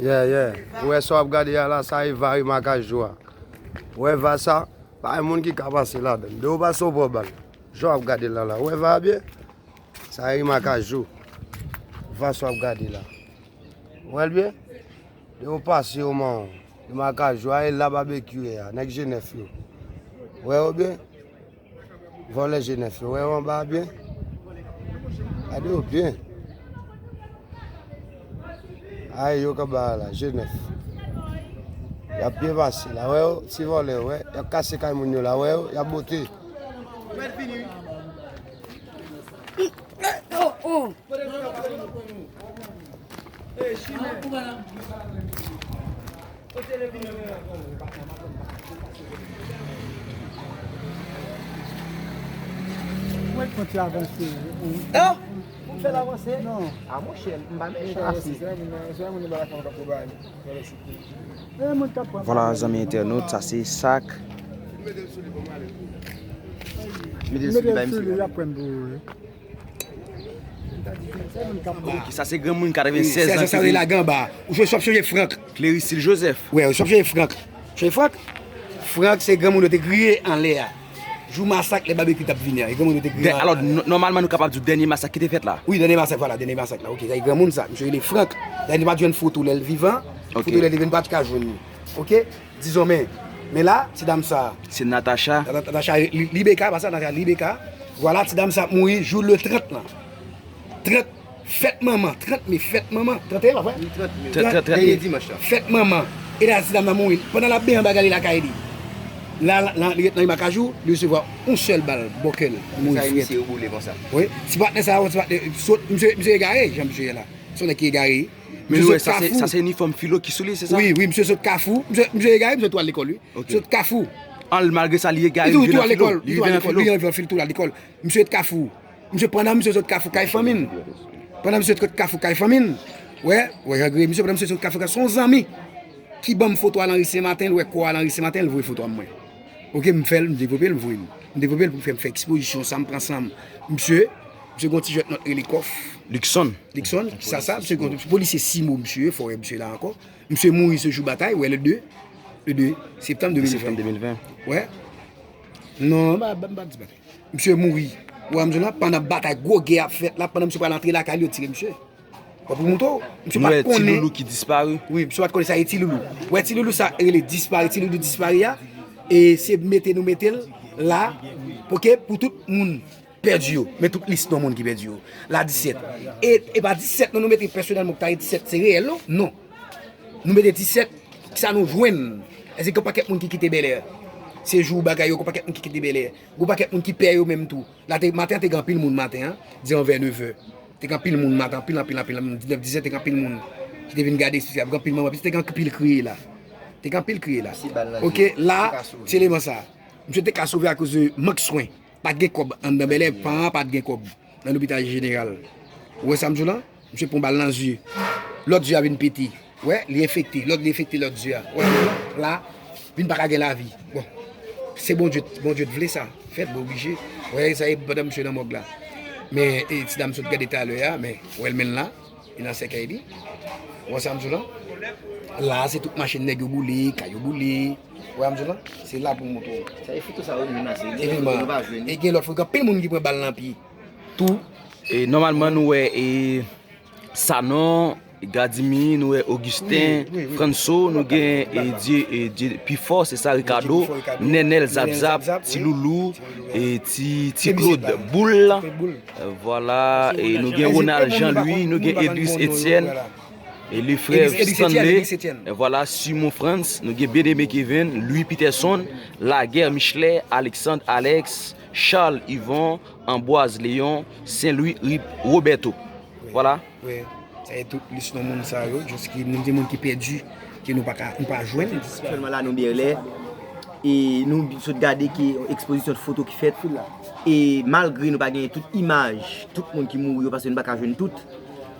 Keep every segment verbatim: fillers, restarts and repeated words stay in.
Yeah, yeah. Ou wè sa w ap gade a la, sa e va e makajou a. Ou wè va sa, pa gen moun ki ka pase ladan l. Depi w pase w pran bal. Jan w ap gade l la la. Ou wè va a byen? Sa e makajou. Va sa w ap gade la. Ou wè l byen? Depi w pase w man. E makajou a e la babekyou ye a. Nèg Jenèf yo. Ou wè yo byen? Vòlè Jenèf yo, wè yo anba a byen? Gade yo byen. Ay, yo k anba a la, Jenèf. Y ap byen pase la, wè yo, ti vòlè yo, wè. Y ap kase kay moun yo la, wè yo, y ap bote. Oh, oh. Mwen konti avanse. Ah! Pou m fè l avanse? Non. Ah, monchè, m pa mechan ase. Vwala, zanmi entènot, sa se sak. Mete l sou li, bay misye. Mete l sou li, y ap pran pou ou, wi. Ok, sa se granmoun katreven sèz an ki vin. Sa se lagan anba. Ou sou ap chanje Frank. Clerisil Joseph. Wi, ou sou ap chanje Frank. Chanje Frank. Frank se granmoun yo te griye anlè a. Jou masak lè babekyou t ap vini a. E granmoun yo te griye anlè a. Alò, nò-, nòmalman, nou kapab di w dènye masak ki te fèt la. Wi, dènye masak, vwala, dènye masak la. Ok, sa e granmoun sa. Misye rele Frank. Dayè nou pa t jwenn foto lè l vivan. Ok. Foto lè l te vin, pa t ka jwenn li. Ok? Dizon, men, men la, ti dam sa. Se Natacha. Nata-, Natacha, li, li beka, pa sa, Natacha, li beka. Vwala, ti dam sa ap mouri jou le trant lan. Trant, fèt manman, trant me, fèt manman. Trant e yen, pa vre? Wi, trant me. Trant, trant, trant me. Dènye dimanch la. Fèt manman. E la, ti dam nan mouri. Pandan l ap benyen anba gade lakay li. La, la, la, li ret nan yon makajou, li resevwa yon sèl bal, bò kè l. Li mouri frèt. Sa e misye yo boule konsa. Wi. Ti patnè sa, ti patnè, sot, misye, misye egare, jan misye ye la. Se yon nèg ki egare. Men nou wè sa se, sa se inifòm filo ki sou li, se sa? Wi, wi, misye sot Kafou. Misye, misye egare, misye tou al lekòl, wi. Ok. Misye sot Kafou. An, malgre sa, li egare, li vin an filo. Li vin an filo, li vin an filo, li tou al lekòl. Misye sot Kafou. Misye, pandan misye sot Kafou kay fanmi n. Pandan misye sot Kafou kay fanmi n. Wè, wè, jan gre misye, pandan misye sot Kafou kay, se yon zanmi ki ban m foto Alanri Senmaten, l wè kò Alanri Senmaten, l voye foto a mwen. Ok, m fè l, m devlope l, m voye l. M devlope l pou m fè, m fè ekspozisyon sa, m pran san m. Misye, misye gon ti jwèt nòt rele kòf. Luckson. Luckson, sa, sa, misye gon, polisye Simo, misye, fò wè misye la ankò. Misye mouri se jou batay, wè, le de, le de septanm de mil ven. Septanm de mil ven. Wè. Non, ba, ba, ba, di batay. Misye mouri. Wè, m di w la, pandan batay, gwo gè ap fèt la, pandan misye pral antre lakay li, yo tire misye. Wè, pou moutre w, misye pa t konnen. Nou wè Ti Loulou ki dispare. Wi, misye pa t konnen sa e Ti Loulou. Wè, Ti Loulou sa rele dispare, Ti Loulou dispare a. E se mete nou mete l la, ok, pou tout moun pèdi yo. Men tout lis non moun ki pèdi yo. La disèt. E, e pa disèt non nou mete pèsonèlman, ki ta ye disèt, se reyèl, non? Non. Nou mete disèt, kisa nou jwenn? Èske gen pakèt moun ki kite Bèlè? Se jou bagay yo, gen pakèt moun ki kite Bèlè. Gen pakèt moun ki pè yo menm tou. La te, maten an te gen anpil moun maten an, di an vè nevè. Te gen anpil moun maten, anpil, anpil, anpil, anpil, disnèf, disèt, te gen anpil moun ki te vin gade espesial, gen anpil manman, te gen anpil kriye la. Te gen anpil kriye la. Ok, la, se eleman sa. Misye te ka sove akoz de mank swen. Pa t gen kòb anndan Bèlè, paran pa t gen kòb nan lopital jeneral. Ou wè sa m di w lan? Misye pran bal nan zye. Lòt zye a vin pete. Wè, li enfekte. Lòt, li enfekte lòt zye a. Wè, la, vin pa ka gen lavi. Bon, se Bondye, Bondye t vle sa fèt, bon, oblije. Wè, sa e pandan misye nan mòg la. Men, e, ti dam sot gade talè a, men, wè l men l la. Li nan sèkèy li. Ou wè sa m di w lan? La, se tout machin nèg yo boule, kay yo boule. Ou wè sa m di w lan? Se la pou m montre w. Sa e foto sa yo nou ranmase. Gen lòt foto nou pa jwenn. E gen lòt foto, gen anpil moun ki pran bal nan pye. Tou. E nòmalman, nou wè, e, Sanon, Gradimi, nou wè Augustin, Franso, nou gen, e, Dye, e, Dye Pifò, se sa, Ricardo, Nènèl, Zap Zap, Ti Loulou, e, Ti, Ti Claude, Boul. Vwala, e nou gen Ronald Jean Louis, nou gen Edris Etienne, e Lefrèv Stanley, e vwala, Simon Frantz, nou gen Bien-Aimé Kevin, Louis Peterson, Laguerre Michelet, Alexandre Alex, Charles Yvon, Ambroise Léon, Saint Louis Rip Roberto. Vwala. Wi, sa e tout lis non moun sa yo, jis ki nou gen moun ki pèdi, ke nou pa ka, nou pa jwenn. Aktyèlman la, nou Bèlè, e nou sot gade ki ekspozisyon foto ki fèt. E malgre nou pa genyen tout imaj, tout moun ki mouri yo, paske nou pa ka jwenn tout,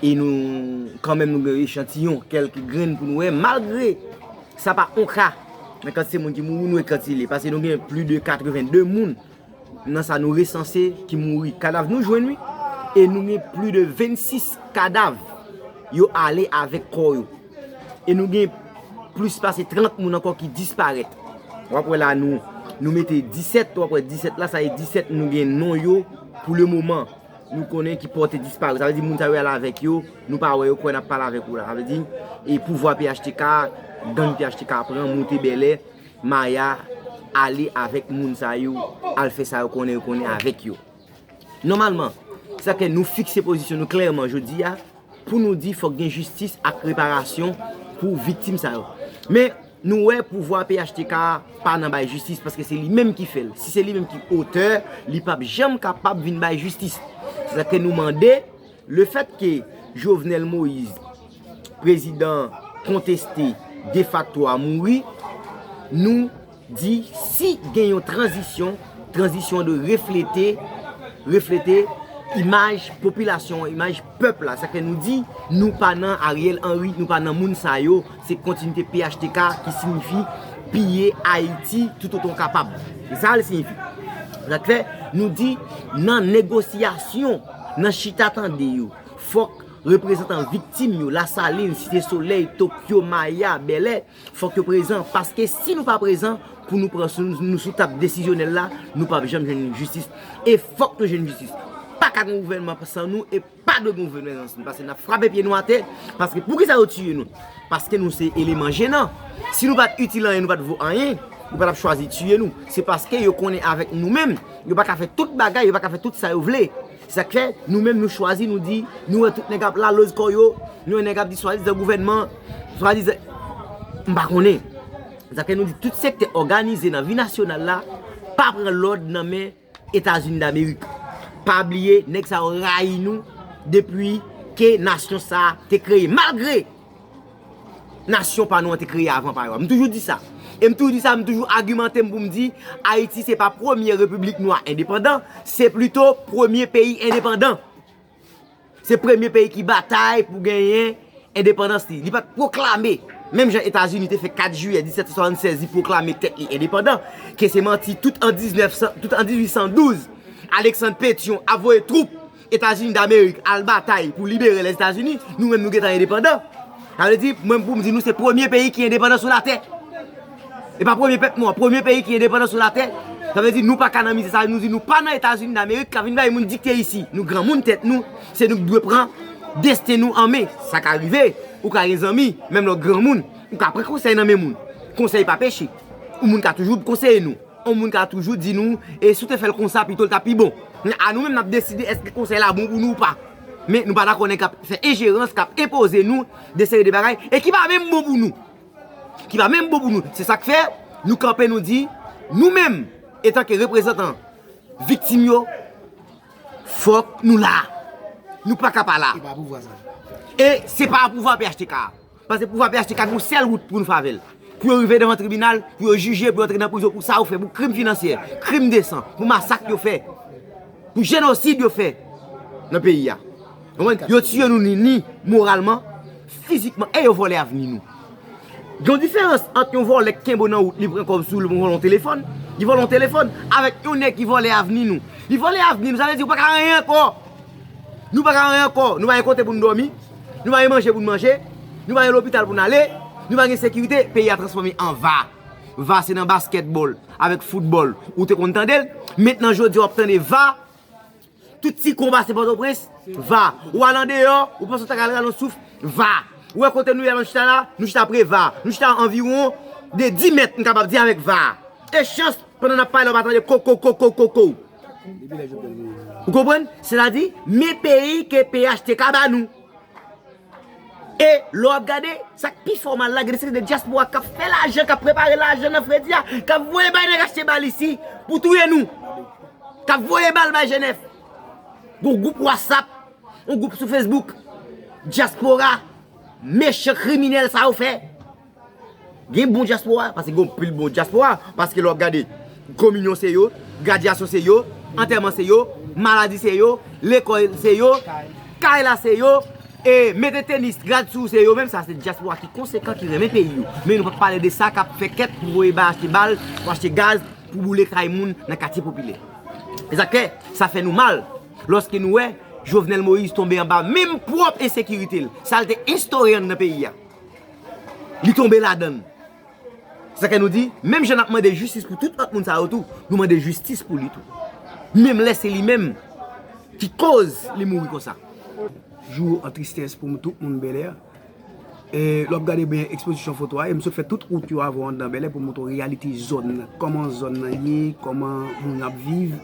e nou, kanmenm, nou gen echantiyon, kèlke grenn pou nou wè, malgre sa pa on ka, nan kantite moun ki mouri, nou wè kantite li, paske nou gen plis de katreven de moun nan sa nou resanse ki mouri. Kadav nou jwenn, wi. E nou gen plis de vennsis kadav yo ale avèk kò yo. E nou gen plis pase trant moun ankò ki disparèt. W ap wè la, nou, nou mete disèt, w ap wè disèt la, sa e disèt nou gen non yo pou le moman. Nou konnen ki pòte disparèt. Sa vle di moun sa yo al avèk yo, nou pa wè yo, kwè n ap pale avèk ou la. Sa vle di, e pouvwa P H T K, gang P H T K pran, monte Bèlè, Maya ale avèk moun sa yo, al fè sa yo konnen yo konnen avèk yo. Nòmalman, sa ke nou fikse pozisyon nou klèman jodi a, pou nou di fòk gen jistis ak reparasyon pou viktim sa yo. Men, nou wè pouvwa P H T K pa nan bay jistis, paske se li menm ki fè l. Si se li menm ki otè, li p ap janm kapab vin bay jistis. Se sa ke nou mande, lefèt ke Jovenel Moïse, prezidan konteste defakto a, mouri, nou di si gen yon tranzisyon, tranzisyon dwe reflete, reflete imaj popilasyon an, imaj pèp la. Sa fè nou di, nou pa nan Ariel Henry, nou pa nan moun sa yo, se kontinite P H T K ki siyifi piye Ayiti toutotan w kapab. Se sa l siyifi. Sa fè nou di, nan negosyasyon, nan chita tande yo, fòk reprezantan viktim yo, Lasalin, Site Solèy, Tokyo, Maya, Bèlè, fòk yo prezan, paske si nou pa prezan, pou nou pran sou, nou sou tab desizyonèl la, nou p ap janm jwenn jistis. E fòk nou jwenn jistis. Pa ka gen gouvènman san nou, e pa dwe gen gouvènman san nou, paske n ap frape pye nou atè, paske poukisa yo tiye nou? Paske nou se eleman jenan. Si nou pa t itil anyen, nou pa t vo anyen, yo pa t ap chwazi tiye nou. Se paske yo konnen avèk nou menm, yo pa ka fè tout bagay, yo pa ka fè tout sa yo vle. Se sa k fè, nou menm nou chwazi, nou di, nou wè tout nèg ap laloz kò yo, nou wè nèg ap di swadizan gouvènman, swadizan, m pa konnen. Se sa k fè nou di tout sektè òganize nan vi nasyonal la, pa pran lòd nan men Etazini Damerik. Pa bliye, nèg sa yo rayi nou depi ke nasyon sa a te kreye. Malgre nasyon pa nou an te kreye avan pa yo a. M toujou di sa. E m toujou di sa, m toujou agimante m pou m di, Ayiti se pa premye repiblik nwa endepandan, se plito premye peyi endepandan. Se premye peyi ki batay pou genyen endepandans li. Li pa t pwoklame. Menm jan Etazini te fè kat jiyè disèt san swasannsèz, li pwoklame tèt li endepandan, ke se manti, tout an diznèf san, tout an dizuit san douz, Alexandre Pétion ap voye twoup Etazini Damerik al batay pou libere Lèzetazini, nou menm nou gentan endepandan. Sa vle di, mwen pou m di nou se premye peyi ki endepandan sou latè. E pa premye pèp nwa, premye peyi ki endepandan sou latè. Sa vle di nou pa ka nan mizè sa, nou di nou pa nan Etazini Damerik k ap vin bay moun dikte isi. Nou granmoun tèt nou, se nou k dwe pran desten nou an men. Sa ka rive, ou ka gen zanmi, menm lè w granmoun, ou ka pran konsèy nan men moun. Konsèy pa peche. Yon moun ka toujou konseye nou. Yon moun ka toujou di nou, e si w te fè l konsa, pito l ta pi bon. Men a nou menm n ap deside èske konsèy la bon pou nou ou pa. Men nou pa dakò nèg k ap fè enjerans, k ap enpoze nou de seri de bagay, e ki pa menm bon pou nou. Ki pa menm bon pou nou. Se sa k fè, nou kanpe, nou di, nou menm, etanke reprezantan viktim yo, fòk nou la. Nou pa ka pa la. E pa pouvwa sa. E se pa pouvwa P H T K. Paske pouvwa P H T K gen yon sèl wout pou nou fè avè l. Pou yo rive devan tribinal, pou yo jije, pou yo antre nan prizon, pou sa yo fè, pou krim finansyè, krim de san, pou masak yo fè, pou jenosid yo fè nan peyi a. Konprann? Yo tiye nou ni, ni moralman, fizikman, e yo vòlè avni nou. Gen yon diferans ant yon vòlè k kenbe w nan wout, li pran kòb sou ou, li vòlè yon telefòn, li vòlè yon telefòn, avèk yon nèg ki vòlè avni nou. Li vòlè avni nou, sa vle di ou pa ka anyen ankò. Nou pa ka anyen ankò. Nou pa gen kote pou n dòmi. Nou pa gen manje pou n manje. Nou pa gen lopital pou n ale. Nou pa gen sekirite. Peyi a transfòme an va. Va se nan baskètbòl avèk foutbòl ou te konn tande l. Mentnan jodi a w ap tande va. Tout ti konba se Pòtoprens, va. Ou al andeyò, ou panse w ta ka al rale yon souf, va. Ou wè kote nou ye la, nou chita la, nou chita pre va. Nou chita anviwon de dis mèt, m kapab di, avèk va. E chans, pandan n ap pale, w pa tande ko, ko, ko, ko, ko, ko. Ou konprann? Sètadi, men peyi ke P H T K ba nou. E lè w ap gade, sa k pi fè w mal la, gen de seri de dyaspora k ap fè lajan, k ap prepare lajan nan fredi a, k ap voye bay nèg achte bal isi pou touye nou. K ap voye bal bay Jenèf. Gon gwoup WhatsApp, yon gwoup sou Facebook, dyaspora, mechan kriminèl sa yo fè. Gen bon dyaspora, paske gen pil bon dyaspora, paske lè w ap gade, kominyon se yo, gradyasyon se yo, antèman se yo, maladi se yo, lekòl se yo, kay la se yo, e mete tenis grad sou se yo menm, sa se dyaspora ki konsekan, ki renmen peyi yo. Men nou p ap pale de sa k ap fè kèt pou voye bay achte bal, pou achte gaz, pou boule kay moun nan katye popilè. E sa k fè, sa fè nou mal, lòske nou wè Jovenel Moïse tonbe anba menm pwòp ensekirite l, sa l te enstore anndan peyi a. Li tonbe ladan l. Sa fè nou di, menm jan n ap mande jistis pou tout lòt moun sa yo tou, nou mande jistis pou li tou. Menm lè se li menm ki koz li mouri konsa. Jou an tristès pou tout moun Bèlè. E lè w ap gade byen ekspozisyon foto a, e m sot fè tout wout yo avè w anndan Bèlè pou montre w reyalite zòn nan. Kòman zòn nan ye, kòman moun ap viv,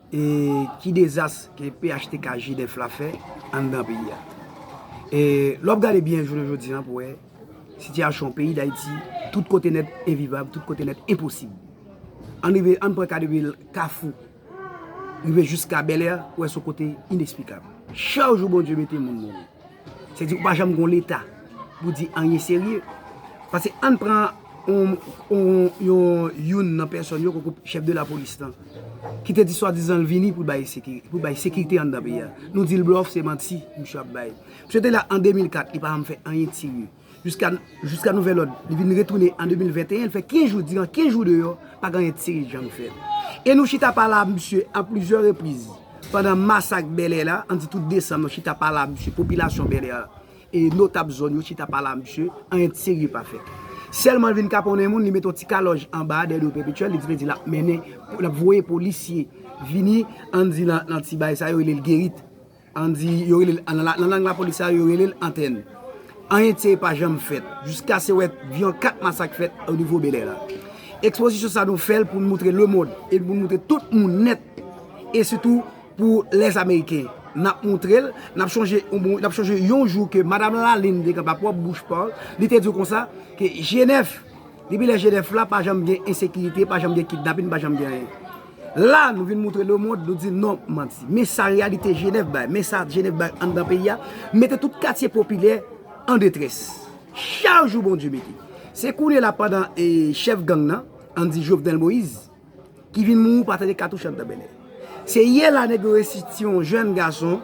e ki dezas ke P H T K G nèf la fè anndan peyi a. E lè w ap gade byen jounen jodi a pou wè sitiyasyon peyi Dayiti, tout kote nèt envivab, tout kote nèt enposib. Ann rive, ann pran ka depi Kafou rive jiska Bèlè, ou wè se yon kote inesplikab. Chak jou Bondye mete moun mouri. Se di ou pa janm gon leta pou di anyen serye. Paske ann pran yon, yon, yon, youn nan pèsòn yo, koko chèf de lapolis lan, ki te di swadizan l vini pou bay sekirite, pou bay sekirite anndan peyi a. Nou di l blòf, se manti misye ap bay. Misye te la an de mil kat, li pa janm fè anyen serye. Jiska, jiska nouvèl òd, li vin retounen an de mil venteyen, li fè kenz jou, diran kenz jou deyò, pa gen anyen serye ki janm fèt. E nou chita pale a misye a plizyè repriz. Pandan masak Bèlè la, ann di tout desanm, nou chita pale a misye, popilasyon Bèlè a, e notab zòn yo chita pale a misye, anyen serye pa fèt. Sèlman l vin kaponnen moun, li mete yon ti kalòj anba dèyè do Pèpetyèl, li di, li di l ap mennen, l ap voye polisye vini, ann di nan, nan ti bay sa yo rele l gerit. Ann di, yo rele l, nan, nan lang lapolis sa yo, yo rele l antèn. Anyen serye pa janm fèt, jiska se wè vyan kat masak fèt o nivo Bèlè la. Ekspozisyon sa nou fè l pou n moutre lemonn, e pou n moutre tout moun nèt, e sitou pou lèzameyiken. N ap moutre l, n ap chonje, n ap chonje yon jou ke Madanm Lalin te kanpe a pwòp bouch pa l, li te di w konsa, ke G nèf, depi lè G nèf la, pa janm gen ensekirite, pa janm gen kidnapin, pa janm gen anyen. La, nou vin moutre lemonn, nou di non, manti. Men sa reyalite G nèf bay, men sa G nèf bay anndan peyi a, mete tout katye popilè an detrès. Chak jou Bondye mete. Se kounye la pandan, e, chèf gang nan, ann di Jovenel Moïse, ki vin mouri pa tande katouch anndan Bèlè. Se yè la nèg yo resi tiye yon jèn gason,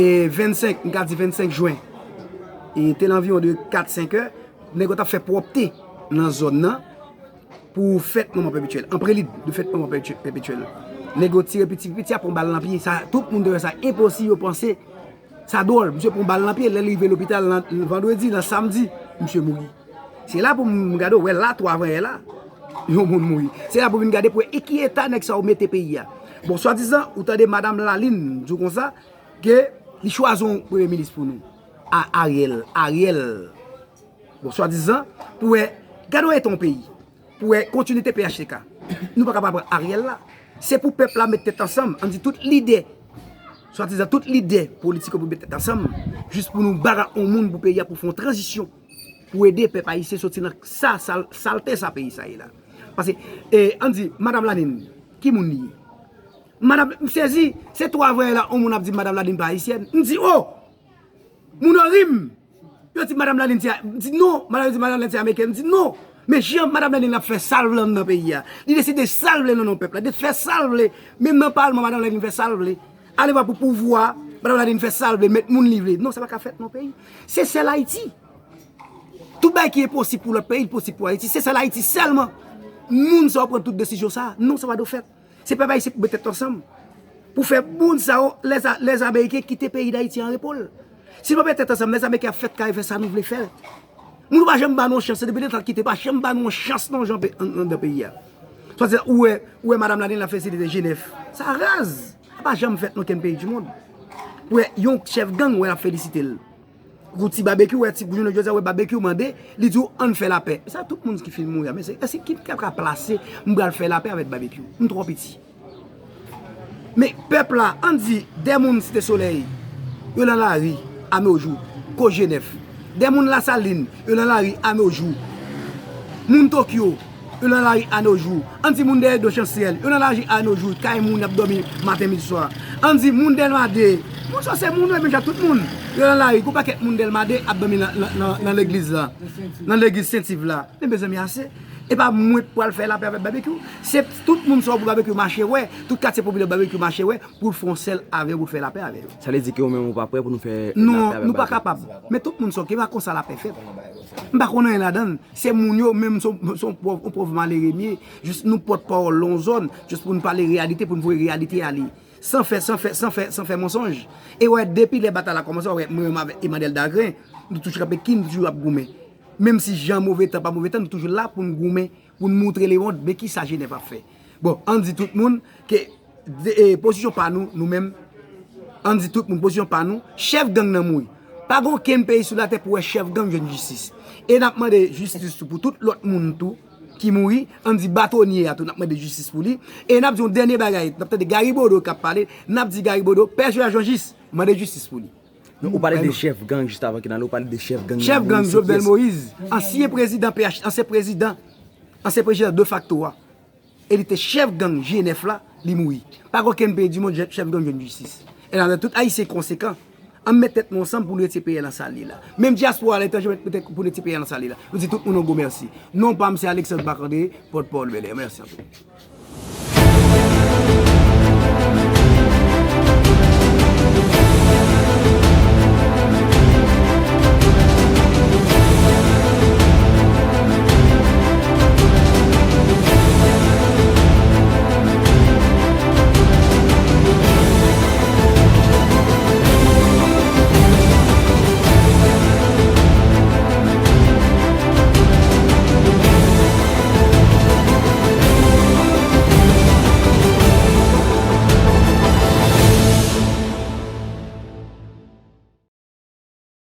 e, vennsenk, m ka di vennsenk jen. E te nan anviwon de kat, senk è, nèg yo t ap fè pwòpte nan zòn nan pou fèt Manman Pèpetyèl. An prelid de fèt Manman Pèpetyèl. Nèg yo tire piti, piti a pran bal nan pye. Sa, tout moun te wè sa enposib, yo panse sa dwòl. Misye pran bal nan pye, lè l rive lopital nan, vandredi, nan samdi, misye mouri. Se la pou m gade, w wè la, twa avanyè la, yon moun mouri. Se la pou vin gade pou wè e ki eta nèg sa yo mete peyi a. Bon, swadizan, ou tande Madanm Lalin di w konsa, ke li chwazi yon premye minis pou nou. A, Ariel, Ariel. Bon, swadizan, pou wè, gade yon eta yon peyi. Pou wè kontinite P H T K. Nou pa ka pa pran Ariel la. Se pou pèp la met tèt ansanm, ann di tout lidè, swadizan tout lidè politik yo pou met tèt ansanm, jis pou nou bay yon moun pou peyi a, pou fè yon tranzisyon, pou ede pèp ayisyen soti nan sa, sal, salte sa peyi sa ye la. Paske, e, ann di, Madanm Lalin, ki moun li ye? Madanm, m sezi, se twa avanyè la, yon moun ap di Madanm Lalin pa ayisyèn. M di, o! Moun yo ri m. Yo di Madanm Lalin se, m di non, Madanm di Madanm Lalin se amerikèn. M di non. Men jan Madanm Lalin ap fè sa l vle anndan peyi a. Li deside sa l vle nan non pèp la. Li fè sa l vle. Menm nan palman, Madanm Lalin fè sa l vle. Ale va pou pouvwa, Madanm Lalin fè sa l vle, met moun li vle. Non, sa pa ka fèt nan peyi. Se sèl Ayiti. Tout bagay ki enposib pou lòt peyi, li posib pou Ayiti. Se sèl Ayiti sèlman. Moun sa yo pran tout desizyon sa. Non, sa pa dwe fèt. Se pèp ayisyen pou met tèt ansanm. Pou fè moun sa yo, lèz, lèzameyiken kite peyi Dayiti an repo l. Si nou pa met tèt ansanm, lèzameyiken ap fèt kare fè sa nou vle fè. Moun pa janm ba nou yon chans, depi letan l kite, pa janm ba nou yon chans non, jan pe, an, anndan peyi a. Swadizan, ou wè, ou wè Madanm Lalin la felisite G nèf. Sa raz. Sa pa janm fèt nan okenn peyi di mond. Ou wè, yon chèf gang, ou wè l ap felisite l. Kou ti babekyou, wè ti jounen jodi a, wè babekyou mande, li di w ann fè lapè. Sa tout moun ki fin mouri a, men se, èske ki ka, ka plase m pral fè lapè avèk babekyou? M twò piti. Men pèp la, ann di, de moun Site Solèy, yo nan lari, ame ojou, koz G nèf. De moun Lasalin, yo nan lari, ame ojou. Moun Tokyo, yo nan lari ane ojou. Ann di moun dèyè do Chansyèl, yo nan lari ane ojou, kay moun y ap dòmi maten, midi, swa. Ann di moun Dèlma de, moun sa se moun yo, menm jan tout moun. Yo nan lari, gon pakèt moun Dèlma de ap dòmi nan, nan, nan, nan legliz la, nan legliz Sent Iv la. Men mezanmi, ase. E pa mwen k pral fè lapè avèk babekyou. Se tout moun sa pou babekyou mache wè, tout katye popilè babekyou mache wè, pou l fè yon sèl avè yo, pou l fè lapè avè yo. Sa vle di ke ou menm ou pa prè pou nou fè lapè avèk babekyou? Non, nou pa kapab. Men tout moun sa, ke pa konsa lapè fèt. M pa konn anyen ladan l. Se moun yo menm, se yon, se yon pòv, yon pòv malere m ye. Jis nou pòtpawòl yon zòn, jis pou n pale reyalite, pou n voye reyalite ale. San fè, san fè, san fè, san fè mansonj. E wè, depi lè batay la kòmanse, wè, mwen menm avèk Emmanuel Dagrin, Nou toujou ap kin, nou toujou ap goumen. Menm si jan move tan pa move tan, nou toujou la pou n goumen, pou n moutre lemonn men kisa Jenèf ap fè. Bon, ann di tout moun ke de, e, pozisyon pa nou, nou menm, ann di tout moun pozisyon pa nou, chèf gang nan mouri. Pa gen okenn peyi sou latè pou wè chèf gang jwenn jistis. E n ap mande jistis tou pou tout lòt moun tou ki mouri, ann di batonye a tou, n ap mande jistis pou li. E n ap di yon dènye bagay, n ap tande Gary Bodeau k ap pale, n ap di Gary Bodeau, pè Joel Jean Jis, mande jistis pou li. Non, ou pale de chèf gang jis avan ke n ale, ou pale de chèf gang. Chèf gang Jovenel Moïse, ansyen prezidan P H, ansyen prezidan, ansyen prezidan de facto a. E li te chèf gang G nèf la, li mouri. Pa gen okenn peyi di mond chèf gang jwenn jistis. E n ap di tout Ayisyen konsekan, ann met tèt nou ansanm pou nou retire peyi a nan sa l ye la. Menm dyaspora aletranje, met tèt pou nou retire peyi a nan sa l ye la. Nou di tout moun yon gwo mèsi. Non pa m se Alexandre Marc-André, pòtpawòl Bèlè. Mèsi anpil.